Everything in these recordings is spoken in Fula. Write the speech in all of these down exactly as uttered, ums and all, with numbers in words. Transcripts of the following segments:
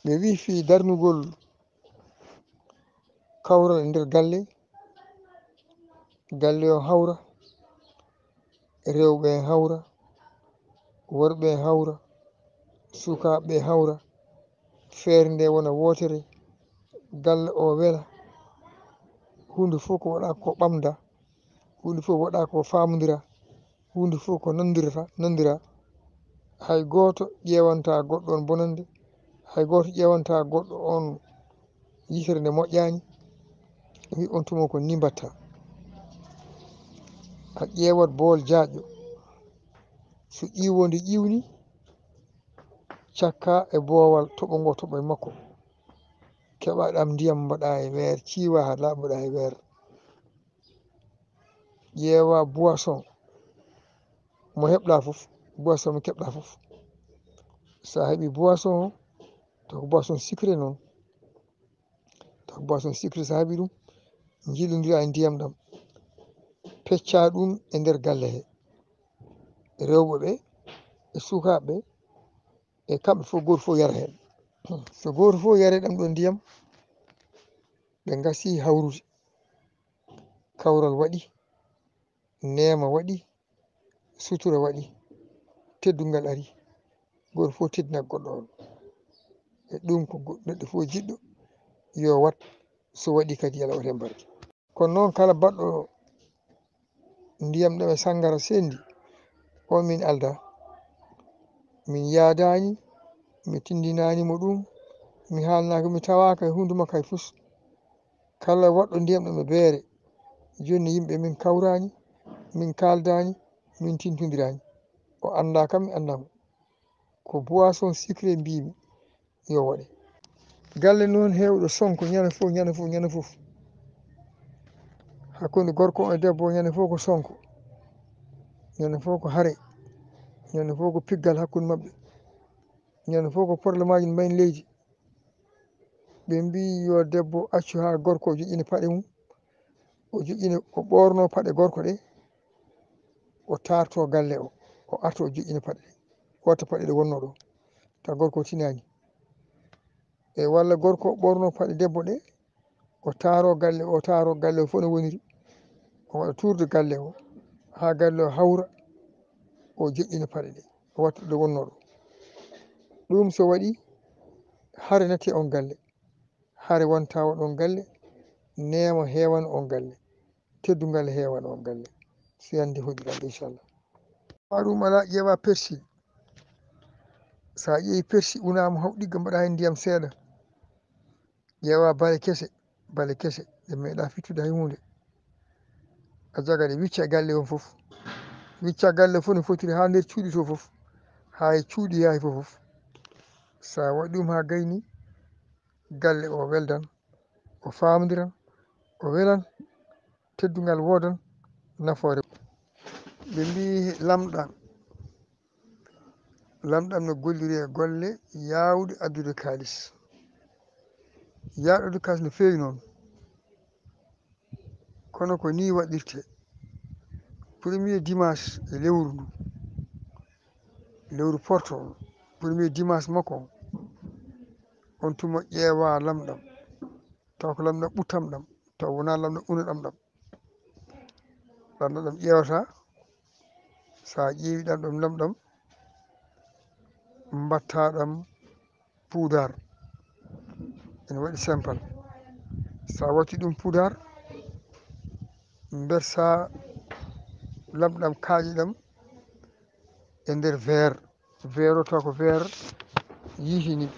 Ɓe wi'i fii darnugol kawral e nder galle, galle o hawra, rewɓe en hawra, worɓe en hawra, sukaaɓe en hawra, feere nde wona wootere, galle o wela, huunde fof ko waɗa ko ɓamda, huunde fof waɗa ko faamondira, huunde fof ko nanondirata, nanondiraa. Hay gooto ƴeewantaa goɗɗo on bonannde, hay gooto ƴeewantaa goɗɗo on yitere nde moƴƴaani. Wi on tuma ko ni mbatta. A ƴeewat bool jaaƴo. So ƴiiwonde ƴiiwni, cakka e boowal toɓo ngo toɓo e makko. Keɓa ɗam ndiyam mbaɗa e weer, ciiwa haa laaɓa mbaɗa e weer. Ƴeewa boisson mo heɓɗa fof, boisson mo keɓɗa fof. So a heɓi boisson o, taw ko boisson sucré noon. Taw ko boisson sucré, so a heɓi ɗum, njillondira e ndiyam ɗam, pecca ɗum e nder galle he. Rewɓe ɓe e sukaaɓe ɓe e kamɓe fof, gooto fof yara heen. So gooto fof yari ɗam ɗo ndiyam, ɓe ngasi hawrude. Kawral waɗi, neema waɗi, sutura waɗi, teddungal ari. Gooto fof teddina goɗɗo on. E ɗum ko go-, neɗɗo fof jiɗɗo yo waɗ, so waɗi kadi yo Allah waɗ heen barke. Kono noon kala baɗɗo ndiyam ɗam e sanngara senndi, on min aldaa. Min yaadaani, mi tinndinaani mo ɗum, mi haalnaaki, mi tawaaka e huunde makko hay fus. Kala waɗɗo ndiyam ɗam e beere, jooni yimɓe min kawraani, min kaaldaani, min tintondiraani. O anndaa kam, mi anndaa mo. Ko boisson sucré mbiymi yo waɗe. Galle noon heewɗo sonko ñande fof, ñande fof, ñande fof. Hakkunde gorko on e debbo o ñande fof ko sonko. Ñande fof ko hare. Ñande fof ko piggal hakkunde maɓɓe. Ñande fof ko porlemaaji mbayni leydi. Ɓe mbii yo debbo accu haa gorko o joƴƴina paɗe mum. O joƴƴina, o ɓoorno paɗe gorko ɗe, o taarto galle o, o arta o joƴƴina paɗe ɗe, wota paɗe ɗe wonnoo ɗo, taw gorko o tinaani. E walla gorko o ɓoorno paɗe debbo ɗe, o taaro galle o, taaro galle o fof no woniri, o waɗa tuurde galle o, haa galle o hawra, o joƴƴina paɗe ɗe, o watta ɗo wonnoo ɗo. Ɗum so waɗi, hare natti on galle. Hare wonta on ɗon galle, neema heewan on galle, teddungal heewan on galle. So yande hoɗi ɗon, inchallah. Haa ɗum alaa, ƴeewa persil. So a ƴeewi persil, unaama haw ɗigga, mbaɗa heen ndiyam seeɗa. Ƴeewa bale kese, bale kese, ɗe meeɗa fittude hay huunde. A jaga ɗe, wicca galle on fof. Wicca galle fof no fotiri haa nder cuuɗi to fof, haa e cuuɗi yahi fof fof. So a waɗi ɗum haa gayni, galle o weldan, o faamodiran, o welan, teddungal woodan, nafoore. Ɓe mbii lamɗam, lamɗam no golliri e golle yaawɗe addude kaalis. Yaawɗe addude kaalis no feewi noon. Kono ko nii waɗirtee. Premier dimanche e lewru ndu, lewru porto on, premier dimanche makko on, on tuma ƴeewa lamɗam, taw ko lamɗam ɓuttam ɗam, taw wonaa lamɗam unaɗam ɗam. Lamɗam ɗam ƴeewata, so a ƴeewi ɗam ɗam lamɗam, mbatta ɗam puudar. Ene waɗi simple. So a watti ɗum puudar, mbersa lamɗam kaaƴe ɗam e nder verre. Verre o taw ko verre yiitini.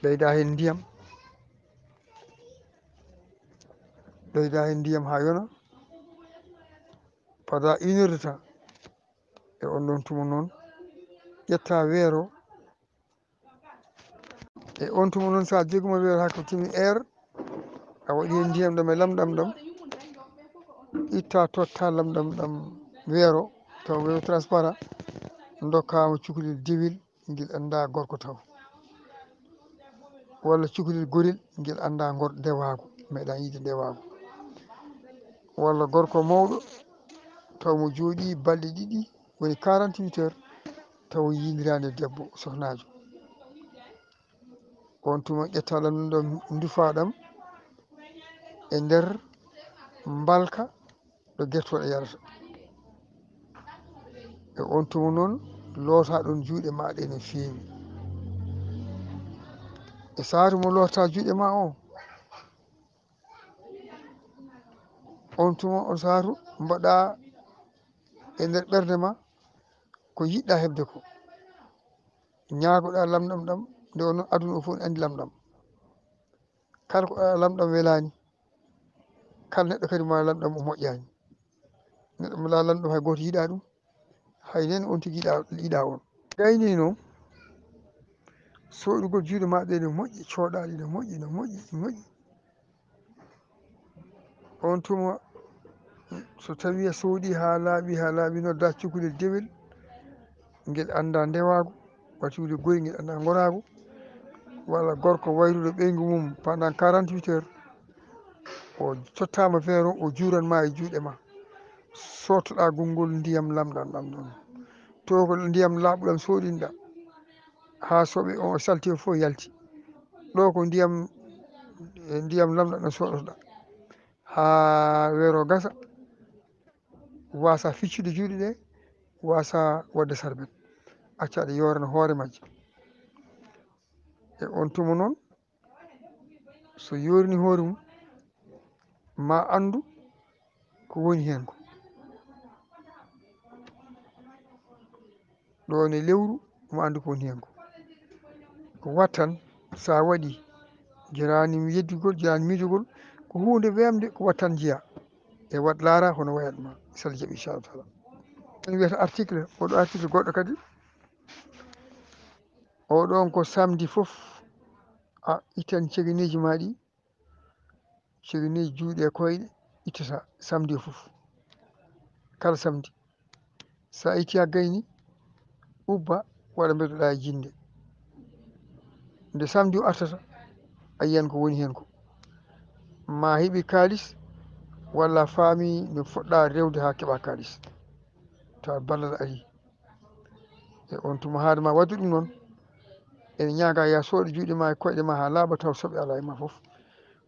Ɓeyda heen ndiyam. Ɓeyda heen ndiyam haa yona. Pendant une heure de temps. E on ɗon tuma noon, ƴetta verre o. E on tuma noon, so a jogiima verre o, haa ko timi heure, a waɗi heen ndiyam ɗam e lamɗam ɗam, itta, totta lamɗam ɗam verre o, taw verre o transparent, ndokkaama cukalel dewel, ngel anndaa gorko taw, walla cukalel gorel, ngel anndaa ngor ndewaagu, meeɗaa yiide ndewaagu, walla gorko mawɗo, taw mo jooɗii balɗe ɗiɗi, woni quarante-huit heures, taw yiidiraani e debbo sohnaajo. On tuma ƴetta lamɗam ɗam, ndufa ɗam e nder mbalka ɗo gertoɗe yarata. E on tuma noon, loota ɗon juuɗe ma ɗe no feewi. E saatu mo loota juuɗe ma o, on tuma, on saatu, mbaɗa e nder ɓernde ma ko yiɗɗa heɓde ko. Ñaagoɗa lamɗam ɗam, nde o noon aduna o fof ne anndi lamɗam. Kala ko alaa lamɗam welaani. Kala neɗɗo kadi mo alaa lamɗam o moƴƴaani. Neɗɗo mo alaa lamɗam hay gooto yiɗaa ɗum. Hay nene on tigi yiɗaa, yiɗaa on. Gayni noon, soɗugol juuɗe ma ɗe no moƴƴi, cooɗaali no moƴƴi, no moƴƴi, no moƴƴi. On tuma, so tawii a soodii haa laaɓi, haa laaɓi, nodda cukkude dewel, ngel anndaa ndewaagu, watti wiyde goyel ngel anndaa ngonaagu, walla gorko wayluɗo ɓeyngu mum pendant quarante-huit heures, o tottaama vingt euros, o juuran ma e juuɗe ma. Sootoɗa gonngol ndiyam lamɗam ɗam ɗon. To ko ndiyam laaɓuɗam soodinɗa, haa soɓe o salti o fof yalti. Ɗo ko ndiyam, e ndiyam lamɗam ɗam soɗotoɗa. Haa weero gasa, wasa ficcude juuɗe ɗe, wasa waɗde sarbet. Acca ɗe yoorana hoore majje. E on tuma noon, so yoorini hoore mum, ma anndu ko woni heen ko. Ɗo ne lewru, ma anndu ko woni heen ko. Ko wattan, so a waɗi, jarani mi yeddugol, jarani miijogol, ko huunde weemde, ko wattan njiya. E waɗ laara hono wayat ma, so Allah jaɓi, inchallahu taala. En wiyata article, oɗo article goɗɗo kadi. Oɗon ko samedi fof, a ittan cegeneeji ma ɗi, cegeneeji juuɗe e koyɗe, ittata samedi o fof. Kala samedi. So a itti a gayni, ubba, waɗa mbeɗoɗa e jinde. Nde samedi o artata, a yiyan ko woni heen ko. Ma heɓi kaalis, walla a faami no foɗɗa rewde haa keɓa kaalis. Tawa ballal ari. E on tuma haade ma waɗde ɗum noon, ene ñaaga ya sooɗe juuɗe ma e koyɗe ma haa laaɓa taw soɓe alaa e ma fof.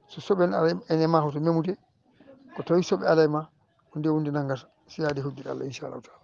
So soɓe ene alaa ene ma hoto memude, ko tawi soɓe alaa e ma, ko nde wonde nanngata, so yaade hoddude Allah, inchallahu taala.